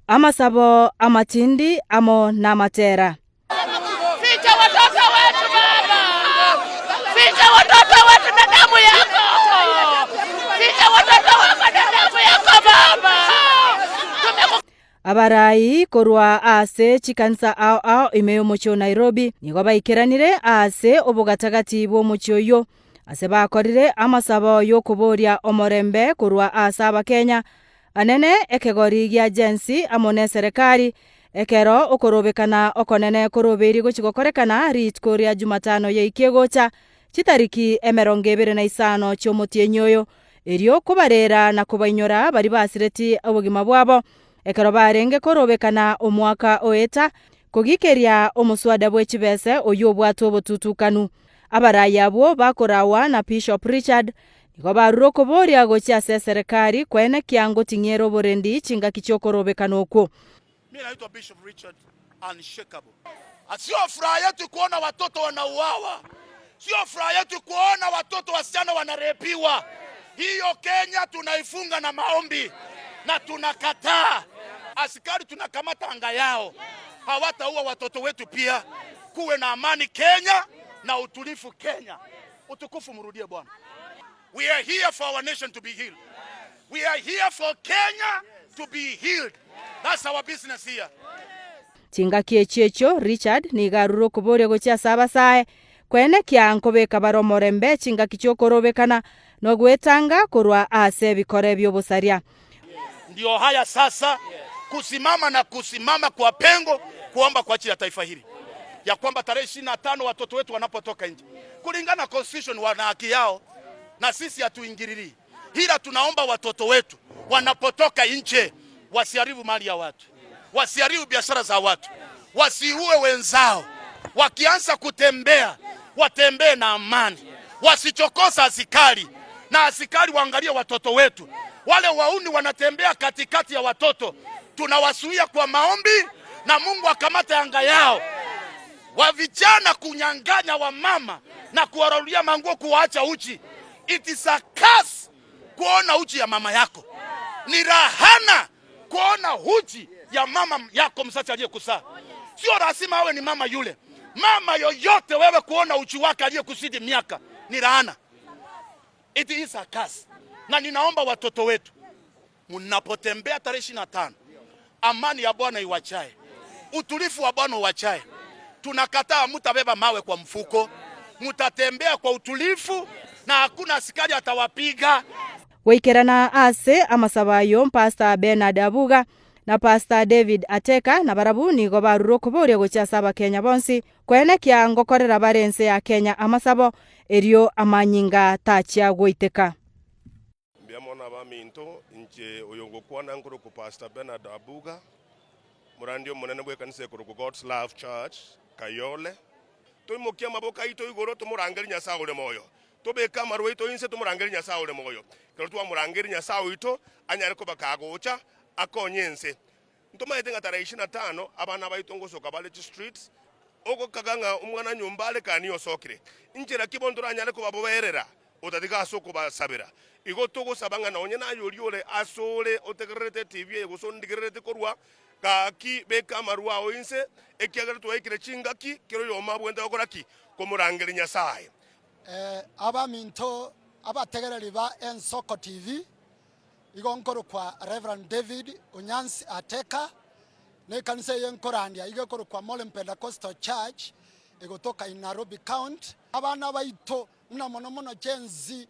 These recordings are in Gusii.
Amasabo amatindi amo namatera. Ficha watoto wetu Baba, ficha watoto wetu na damu yako, ficha watoto wako na damu yako Baba. Abarai korwa ase chikanisa ao ao ime y'omochie o Nairobi nigo baikeranire ase obogatagati bw'omochie oyio, ase bakorire amasabo y'okoboria omorembe korwa ase Abakenya anene ekegori gia Gen Z amo neserekari ekero okorobekana okonene korobeirie gochia gokorekana rituko ria Jumatano yaikie gocha chitariki 25 chi'omotienyi oyo, erio kobarera na kobainyora baria basireti obogima bwabo ekero barenge korobekana omwaka oeta kogikeria omoswada bwe chibese oyio obwate obotutukanu. Abarai abwo bakorawa na Bishop Richard nigo barure okoboria gochia ase eserekari koenekia ngoting'iera oborendi chingaki chi'okorobekana okwo. Mimi naitwa Bishop Richard Unshakable. Sio furaha yetu kuona watoto wanauawa, sio furaha yetu kuona watoto wasichana wanarepiwa. Hiyo Kenya tunaifunga na maombi na tunakataa. Askari tunakamata anga yao, hawataua watoto wetu pia. Kuwe na amani Kenya na utulivu Kenya. Utukufu mrudie Bwana. We are here for our nation to be healed. We are here for Kenya to be healed. That's our business here. Chingaki echio echio Richard nigo arure okoboria gochia ase abasae, koenekia nkobeka bare omorembe chingaki chi'okorobekana na ogwetanga korwa ase ebikore bi'obosaria. Ndio haya sasa kusimama na kusimama kwa pengo kuomba kwa ajili ya taifa hili ya kwamba tarehe 25 watoto wetu wanapotoka nje kulingana na constitution wana haki yao, na sisi hatuingilii, ila tunaomba watoto wetu wanapotoka nje wasiharibu mali ya watu, wasiharibu biashara za watu, wasiue wenzao. Wakianza kutembea watembee na amani, wasichokosa askari, na askari waangalie watoto wetu. Wale wauni wanatembea katikati ya watoto, tunawasuia kwa maombi na Mungu akamate anga yao. Wa vijana kunyang'anya wamama na kuwararulia manguo kuwaacha uchi. It is a curse kuona uchi ya mama yako, ni rahana kuona uchi ya mama yako mzazi aliyekuzaa. Sio lazima awe ni mama yule, mama yoyote wewe kuona uchi wake aliyekuzidi miaka ni laana. It is a curse. Na ninaomba watoto wetu mnapotembea tarehe 25, amani ya Bwana iwachae, utulivu wa Bwana uwachae. Tunakataa mutabeba mawe kwa mfuko, mutatembea kwa utulivu na hakuna askari atawapiga. Goikerana ase amasabo ayio Pastor Bernard Abuga na Pastor David Ateka nabarabwo nigo barure okoboria gochia ase Abakenya bonsi koenekia ngokorera bare ense ya Kenya amasabo erio amanyinga tachia goiteka. Mbuya mono abaminto, inche oyo ngokwana nkorokwa Pastor Bernard Abuga, morandia omonene bw'ekanisa ekorokwa God's Love Church, Kayole. Toimokie amaboko aito igoro tomorangerie Nyasae ore moyo, tobeke amarwa aito inse tomorangerie Nyasae ore moyo. Ekero twamorangeria Nyasae oito, anyare koba kagocha akonye ense. Ntomaete ng'a tarehe ishirini na tano abana baito ngosoka bare chistreets, ogokaga ng'a omwana nyomba are kani osokire. Inchera ki bono toranyare kobaboerera otatiga ase okobasabera? Igo togosaba ng'a nonye naye oria ore asore otegererete etibi eye gose ondigererete korwa gaki beka amarwa ao inse, ekiagera twaikire chingaki kera oyomo abwenerete gokora ki? Komorangeria Nyasae. Abaminto abategereri ba Ensoko TV, Igo nkorokwa Reverend David Onyansi Ateka, na ekanisa eye nkorandia igo ekorokwa Molem Pentecostal Church egotoka in Nairobi County. Abana baito buna mono mono Gen Z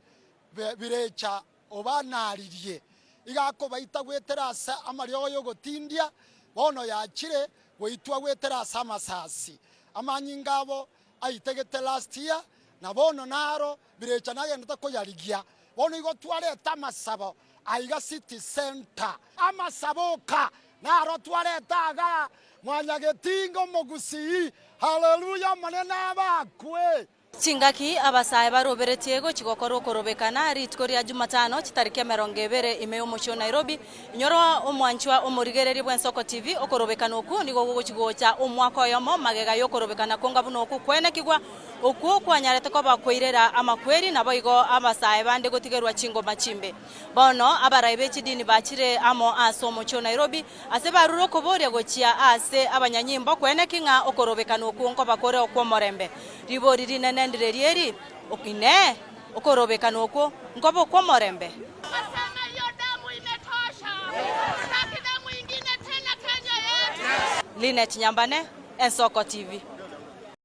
birecha obanaririe iga akobaita goetera ase amariogo yogotindia, bono yachire goitwa goetera ase amasasi. Amanyinga abo aitegete last year na bono naro birecha nagendete koyarigia. Bono igo twareta amasabo aiga city centre. Amasabo oka naro twareta igaa mwanyagetinga omogusii. Haleluya Omonene abakwe. Chingaki abasae baroberetie gochia gokora okorobekana rituko ria Jumatano chitariki 20 ime y'omochie o Nairobi, Inyorwa omwanchwa omorigereria bw'Ensoko TV, okorobekana okwo nigo gogochia gocha omwaka oyomo magega y'okorobekana konga buna okwo kwenekigwa. Okwo kwanyarete koba koirera amakweri, naboigo abasae bande gotigerwa chingoma chimbe. Bono abarai be chidini bachire amo ase omochie o Nairobi, ase barure okoboria gochia ase abanyanyimbo kweneki ng'a okorobekana okwo nkoba kore okw'omorembe. Ribori rinene ndire eri, Inee! Okorobekana okwo nkoba okw'omorembe? Wasema hiyo damu imetosha. Hatutaki damu ingine tena Kenya yetu. Linet Nyambane, Ensoko TV.